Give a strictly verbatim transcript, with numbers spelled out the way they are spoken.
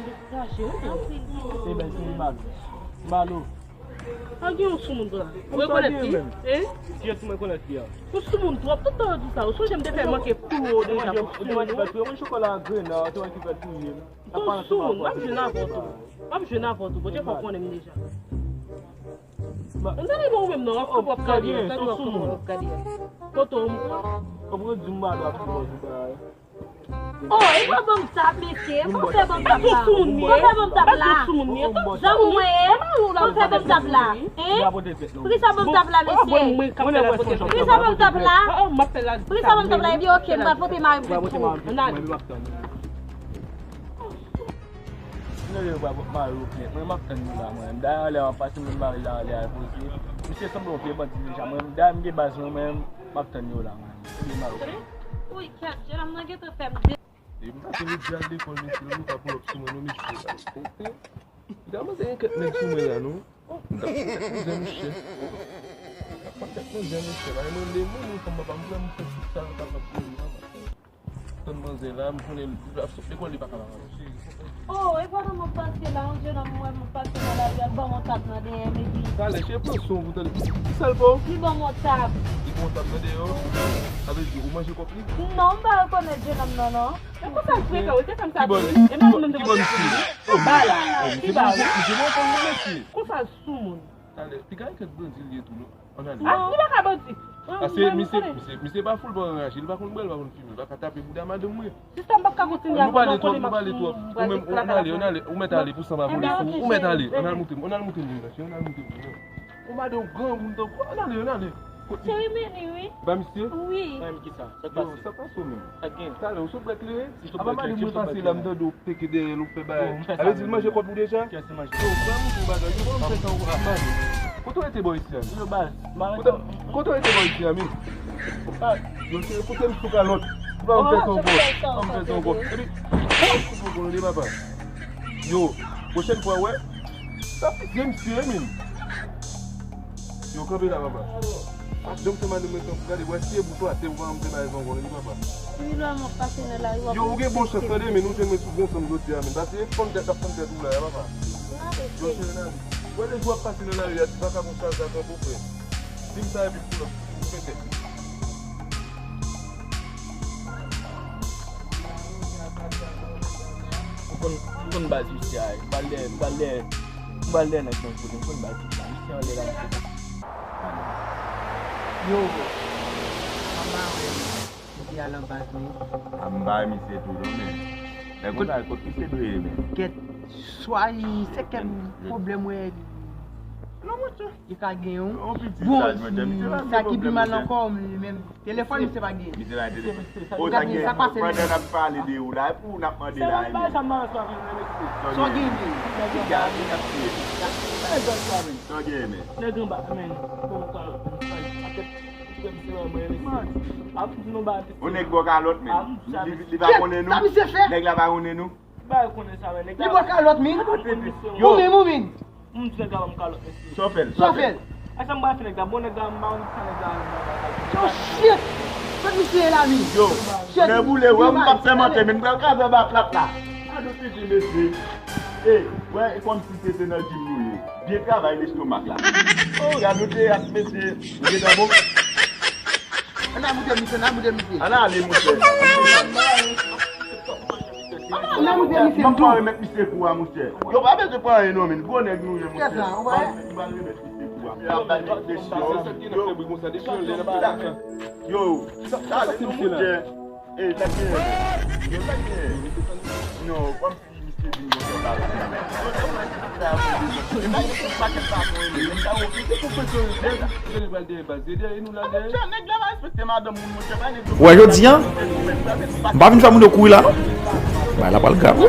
Dekouraje, wi. Se bèl, se Malo. Malo. Pa gen yon soumoun la. Ou rekonèt li? Hein? Kiyès mwen rekonèt li a? Yon soumoun twòp. Tout tan yo di sa. Ou sonje m te fè manke pou ou deja pou soumoun, wi. Ou te wè ki fè touye m. Yon soumoun, m ap jwenn avè w tou. M ap jwenn avè w tou. Bondye fè w konnen m deja. M tande bon ou menm non, w ap fè w ap gade, w ap gade. Kote w m kwa? Ou pran di m Malo ap fè w di bagay. Oh, e pa ban m tab, mesye. E pa w fè ban m tab la. Ou fè ban m tab la. Zanmi mwen ye. Ou fè ban m tab la. Hein? Poukisa ban m tab la, mesye? Poukisa ban m tab la? Poukisa ban m tab la? Ebyen, oke, m pral pote mari m pou ou. Ann ale. Mwen, yo pa mari yo plen. Mwen, m ap tann yo la, mwen. Dayè, anlè an pase, mwen, mari la, anlè a poze. Misye sanble yon vye bandi deja. Mwen, dayè, m gen baz mwen, mwen, m ap tann yo la, mwen. Ebyen, mari yo plen. Wi, kèt, jennonm nan gentan fè m de. Depi m pase midi a lekòl, mesye, yo pa pull up sou mwen, non, mesye. Li ta panse gen kèk nèg sou mwen la, non. M t ap pran kèk manzè, mesye. M t ap pran kèk manzè, mesye. Bagay mwen, de moun, moun fanm papa m, frè m, fè tout sa yo kapab pou li, papa. Tann manzè la, m konnen li ap sot lekòl, li pa ka pa pale. Oh, e pandan m ap pase la, yon jennonm m wè m ap pase nan lari a, l ban m yon tap nan dèyè m, epi. Talè, cheri, pran swen w pou tande. Ki sa l fè w? Li ban m yon tap. Li ban w yon tap nan dèyè w? Sa vle di, ou manje kòb li? Non, m pa rekonèt jennonm nan, non. Men konsa l frekant, wi, te fè m sa tou. Ki bò li? E pa ou menm te konn di. Ki bò li? Anba la, ki ba ou? Misye bon fanm, mesye. Konsa l soumoun. Talè, piga e kèk bandi li ye tou, non. Ann ale. Ah, li pa ka bandi. Ah, se misye, misye, misye pa foul bon anraje, li pa konn bwè, li pa konn fimen, li pa ka tape bouda madanm mwen. Sista, m p ap ka kontinye avè w, non, konnen m ap, m pral fè lakay. Ou mèt ale, ou mèt ale pou san pa vole sou ou, ou mèt ale. Ann al montre m, ann al montre m, ann al montre m. Ou madanm grangou tankou, ann ale, ann ale. Cheri, men li, wi. Ba misye? Wi. Mwen menm ki sa? Sa k pase? Yo, sa pase w menm? Sa k gen? Talè, ou sot bwè kleren? Apa madanm mwen pase la, m tande w peke dèyè l, ou fè bagay. Sa vle di l manje kòb ou deja? Kiyès li manje? Yo, ban m yon bagay, yo, ban m fè sa w ap manje. Kote w rete bò isi a, men? Yo, baz, kote, kote w rete bò isi a, men? Yo, se kote m sou kalòt. Ou pa fè sa ankò. Ou pa fè sa ankò. Epi, ou pa fè sa ankò, papa. Yo, pwochèn fwa, wè. Sa piti, misye, men. Yo, kanpe la, papa. Pa janm fè madanm mwen tankou, gade, wè, si e bouch ou atè, ou pa janm fè bagay ankò, li, papa. Wi, lè m ap pase nan lari, w ap respekte m. Yo, ou gen bon chans, tande, men nou jwenn mwen sou bon sanm jodi a, men. Paske fann tèt ap fann tèt ou la, papa. Yo, cheri, nan li. Wè, lè jou ap pase nan lari a, ti vakabon chal sa, tankou frè. Di m sa, epi pou lòt, pou fè tèt. M konn, m konn baz misye a, m pral dèyè, m pral dèyè, m pral dèyè nèg nan kote, m konn baz misye a, misye anlè la, misye. Yo, anba wè, misye al anba men. A m ba misye tou non, men. Lè konsa, kot misye dwe ye, men? Kèt, swa li, se kèk pwoblèm wè. Non, monchè. Li ka gen yon. Bon, sa ki pi mal ankò, li menm. Telefòn misye pa gen. Misye pa gen telefòn. O, sa gen, pandan n ap pale de ou la, e pou ou n ap mande la, e men. Sa w gen, men? Sa w gen, men? Nèg anba, men. Ou nèg bò kalòt, men. Li, li pa konnen nou? Nèg la pa konnen nou? Ba yo konnen sa, men nèg la. Li bò kalòt, min. Ou menm, ou menm. M di nèg la ban m kalòt, mesye. Sa w fè l? Sa w fè l? Sa m pral fè nèg la? Bon, nèg la, m pa konn sa nèg la. Yo, shit! Kot misye ye la, min? Yo, nèboule, wè, m p ap fè mantè, men m pral kraze anba plat la. Gade yon ti mesye. E, wè, e kòmsi se te nan jim nou ye. Byen travay lestomak la. O, gade yon teyat, mesye. Ou gentan bon? Ann al moute misye, ann al moute misye. Ann ale, monchè. Ann al moute misye. M ap pa remèt misye kou a, monchè. Yo pa bezwen pran anyen non, men gwo nèg nou ye, monchè. M pral remèt misye kou a. Yo, yo, ale nou, monchè. E, sa k genyen? Yo, sa k genyen? Non, kòm Wè jodi a, m pa vin fè moun yo kouri la non. Bagay la pral grav wi.